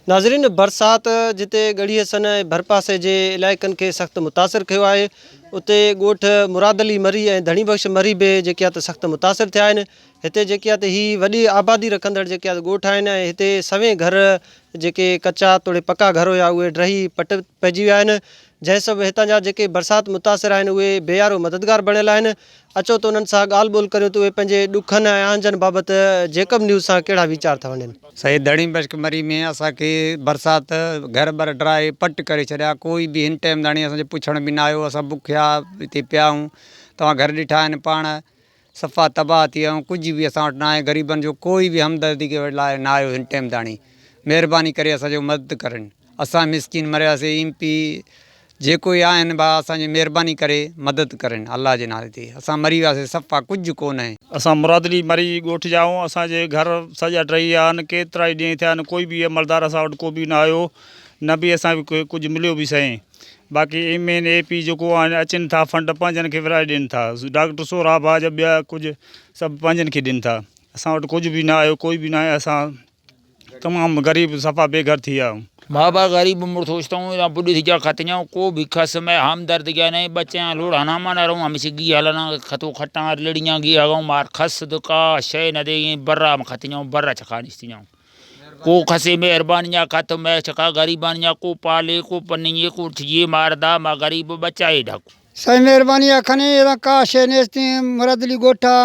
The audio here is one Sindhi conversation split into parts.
ناظرين برسات جتي ڳڙهي حسن ۽ ڀرپاسي جي علائقن کي سخت متاثر ڪيو آهي اتي ڳوٺ مراد علي مري ۽ ڌڻي بخش مري به جيڪي آهي ته سخت متاثر ٿيا آهن هتي جيڪي آهي ته هي وڏي آبادي رکندڙ جيڪي آهي ڳوٺ آهن ۽ هتي سوين گهر جيڪي ڪچا توڙي پڪا گهر هيا اهي ڊهي پٽ پئجي ويا آهن جنهن سبب هتان جا جيڪي برسات متاثر آهن اهي بي يارو مددگار بڻيل آهن اچو ته انهن سان ڳالهه ٻولهه ڪريون ته اهي پنهنجي ڏکن ۽ اهنجن بابت جيڪب نيوز سان ڪهڙا ويچار ٿا ونڊين. سيد ڌڻي بخش مري ۾ اسان کي برسات گهر ٻر ڊرائي پٽ ڪري ڇڏيا ڪوئي به هن ٽيم تاڻي اسان جي پڇڻ به نه آيو اسان بکيا هتي پيا آهيون توهان گهر ڏٺا آهن پاڻ صفا تباهه ٿي ويا آهيون ڪجهه به اسان وٽ نه آهي غريبن جو ڪوئي به همدردي لاء نه آيو هن ٽيم تاڻي مهرباني ڪري اسان جو مدد ڪرن. اسان مسڪين مرياسي ايم پي جيڪو ئي آهن ڀا اسان جي مهرباني ڪري مدد ڪرين الله جي نالي تي اسان مري وياسي صفا ڪجهه ڪو نهي. اسان مراد علي مري ڳوٺ جا آهيون اسان جي گهر سڄا ڊهي ويا آهن ڪيترا ئي ڏينهن ٿيا آهن ڪوئي به عملدار اسان وٽ ڪو به نه آيو نه به اسان کي ڪجهه مليو به سهي باقي ايم اين اي پي جيڪو آهن اچن ٿا فنڊ پنهنجن کي ورهائي ڏين ٿا ڊاڪٽر سهراب آ جا ٻيا ڪجهه سڀ پنهنجن کي ڏين ٿا اسان وٽ ڪجهه به نه آيو ڪوئي به نه آيو اسان تمام غريب صفا بي گهر ٿي ويا آهيون. بابا غريب مڙس اوچتو ايران بڏ ٿي جا کتنيا ڪو به کس ۾ همدرد گيا نهين بچيان لوڙها نا مانا رهون هميشه گي هلنا کتو کٽان لڙيان گي هغون مار کس د کا شي نه the برا م کتنيا برا چکا نشتنيا ڪو کسي مهربانيا کت مي چکا غريبانيا ڪو پالي ڪو پني ڪو ٺجي ماردا ما غريب بچائي ڍڪ. سائين مهرباني آ کني ايران کا شي نيستي مرادلي ڳوٺا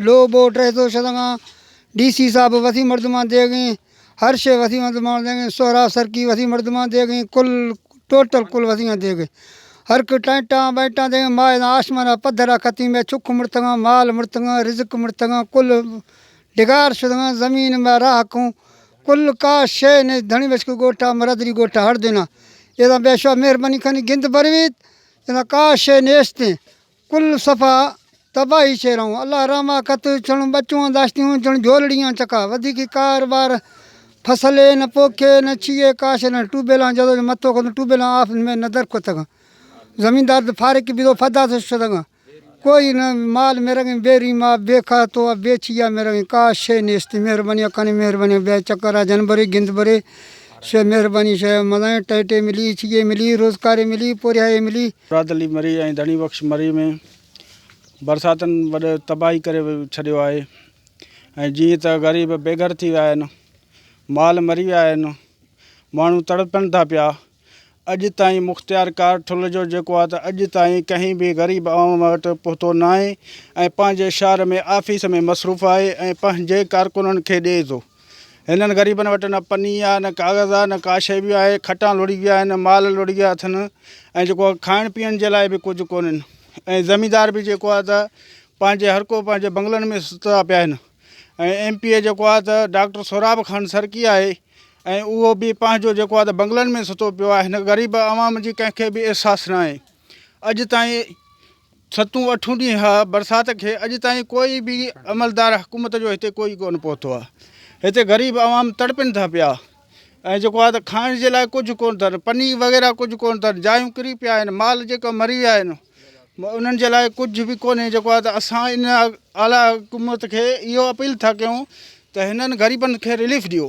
لو بو ٽهتو شدگان ڊي سي صاحب وسي مردمان the گئين هر شي وسي مردمان the گئين سهراب سرڪي وسي مردمان the گئين ڪل ٽوٽل ڪل وسيان the گئين هر ڪ ٽائنٽان ٻائنٽان the گئين ماء دا آشمان پڌرا کتي مين چک مڙتگان مال مڙتگان رزق مڙتگان ڪل ڊگار شدگان زمين مين راھ کون ڪل کا شي ني ڌڻي بشڪ ڳوٺا مردري ڳوٺا هر دنا ايدا بيشوا مهرباني کني گند برويت ايدا کا شي نيستين ڪل صفا تباهي شيرائون الله رحما ڪت چڻ ٻچون داشتيون چڻ جهولڙيان چڪا وڌيڪ ڪار بار فصلي نه پوکي نه ڇيئي ڪا شي نه ٽوبيلان جدو مٿو کن ٽوبيلان آف ۾ نه در کتگان زميندار ته فارغ بيدو فدا ته شدگان ڪوئي نه مال ۾ رنگ بيري ما بي کاتو بي ڇيا ۾ رنگ ڪا شي نيست مهرباني ڪني مهرباني بي چڪر جن بري گند بري شي مهرباني شي مدائين ٽيٽي ملي ڇيئي ملي روزگاري ملي پورهيائي ملي. مراد علي مري ۽ ڌڻي بخش مري ۾ برساتن وڏو تباهي ڪري ڇڏيو آهي ۽ جيئن ته غريب بي گهر ٿي ويا آهن مال مري ويا آهن ماڻهو تڙپن ٿا پيا اڄ تائين مختيار ڪار ٺل جو جيڪو آهي ته اڄ تائين ڪنهن به غريب عوام وٽ پهتو ناهي ۽ پنهنجي شهر ۾ آفيس ۾ مصروف آهي ۽ پنهنجي ڪارڪنن کي ڏئي ٿو هنن غريبن وٽ نه پني آ نه ڪاغذ آ نه ڪا شيء به آهي، کٽان لڙهي ويا آهن، مال لڙهي ويا اٿن ۽ جيڪو آ کائڻ پيئڻ جي لاء به ڪجهه ڪونهن ۽ زميندار به جيڪو آ ته پنهنجي هر ڪو پنهنجي بنگلن ۾ ستا پيا آهن ۽ ايم پي اي جيڪو آ ته ڊاڪٽر سهراب خان سرڪي آهي ۽ اهو به پنهنجو جيڪو آ ته بنگلن ۾ ستو پيو آهي هن غريب عوام جي ڪنهن کي به احساس ناهي اڄ تائين ستون اٺون ڏينهن آ برسات کي اڄ تائين ڪوئي به عملدار حڪومت جو هتي ڪوئي ڪونه پهتو آ هتي غريب عوام تڙپن ٿا پيا ۽ جيڪو آ ته کائڻ جي لاء ڪجهه ڪونه اٿن پني وغيره ڪجهه ڪونه اٿن جايون ڪري پيا آهن مال جيڪا مري ويا آهن انهن جي لاء ڪجهه به ڪونهي جيڪو آ ته اسان ان اعليٰ حڪومت کي اهو اپيل ٿا ڪيون ته هنن غريبن کي رليف ڏيو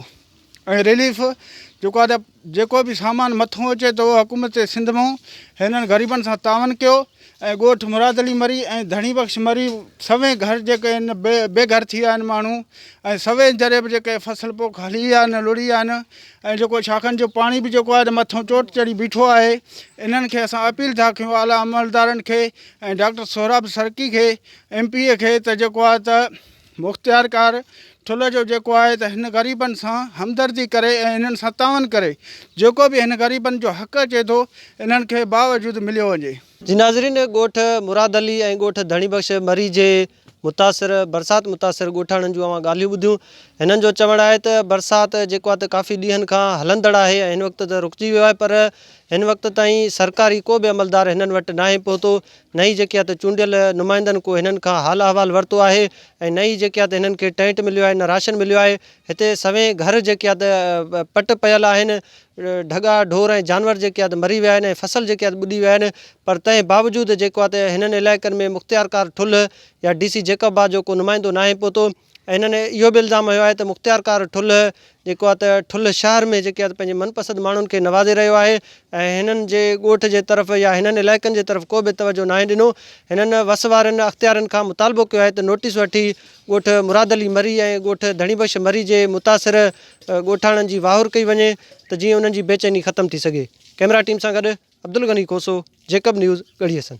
۽ رليف جيڪو آهي ته جيڪو به سامان مٿو اچي ٿو حڪومت سنڌ مون هنن غريبن سان تعاون ڪيو ۽ ڳوٺ مراد علي مري ۽ ڌڻي بخش مري سوين گهر جيڪي آهن بي بي گهر ٿي ويا آهن ماڻهو ۽ سوين جريب جيڪي فصل پوک هلي ويا آهن لڙي ويا آهن ۽ جيڪو شاخن جو پاڻي به جيڪو آهي ته مٿو چوٽ چڙهي بيٺو آهي انهن کي اسان اپيل ٿا ڪيون اعليٰ عملدارن کي ۽ ڊاڪٽر سهراب سرڪي کي ايم پي اي کي ته جيڪو آهي ته مختيارڪار ٺلهه جو جيڪو آهي ته هن غريبن سان همدردي ڪري ۽ انهن سان تعاون ڪري جيڪو به هن غريبن جو حق اچي ٿو انهن کي باوجود مليو وڃي. جي ناظرين ڳوٺ مراد علي ۽ ڳوٺ ڌڻي بخش مري جي متاثر برسات متاثر ڳوٺاڻن جون اوهان ڳالهيون ٻڌيون هنن جو چوڻ آهي ته برسات جيڪو آهي ته ڪافي ڏينهن کان هلندڙ آهي ۽ هن وقت ته رڪجي ويو آهي پر هن وقت تائين سرڪاري ڪو به عملدار هنن وٽ ناهي پهتو نه ئي جيڪي آ ته چونڊيل نمائندن ڪو هنن کان حال احوال ورتو آهي ۽ نه ئي جيڪي آ ته هنن کي ٽينٽ مليو آهي نه راشن مليو آهي هتي سوين گهر جيڪي آ ته پٽ پيل آهن ڍڳا ڍور ۽ جانور جيڪي آ ته مري ويا آهن ۽ فصل جيڪي آ ته ٻڏي ويا آهن پر تنهن باوجود جيڪو آ ته هنن علائقن ۾ مختيارڪار ٺلهه يا ڊي سي جيڪب آباد جو ڪو نمائندو ناهي پهتو. ۽ هنن اهو به الزام هنيو آهي ته مختيارڪار ٺلهه جيڪو آهي ته ٺلهه شهر ۾ جيڪي آهي ته پنهنجي من پسند ماڻهن کي نوازي رهيو آهي ۽ هنن جي ڳوٺ جي طرف يا هنن علائقن جي طرف ڪو به توجهه ناهي ڏنو. هنن وس وارن اختيارين کان مطالبو ڪيو آهي ته نوٽيس وٺي ڳوٺ مراد علي مري ۽ ڳوٺ ڌڻي بخش مري جي متاثر ڳوٺاڻن جي واهر ڪئي وڃي ته جيئن انهن جي بيچيني ختم ٿي سگهي. ڪئميرا ٽيم سان گڏ عبدالغني کوسو، جيڪب نيوز، ڳڙهي حسن.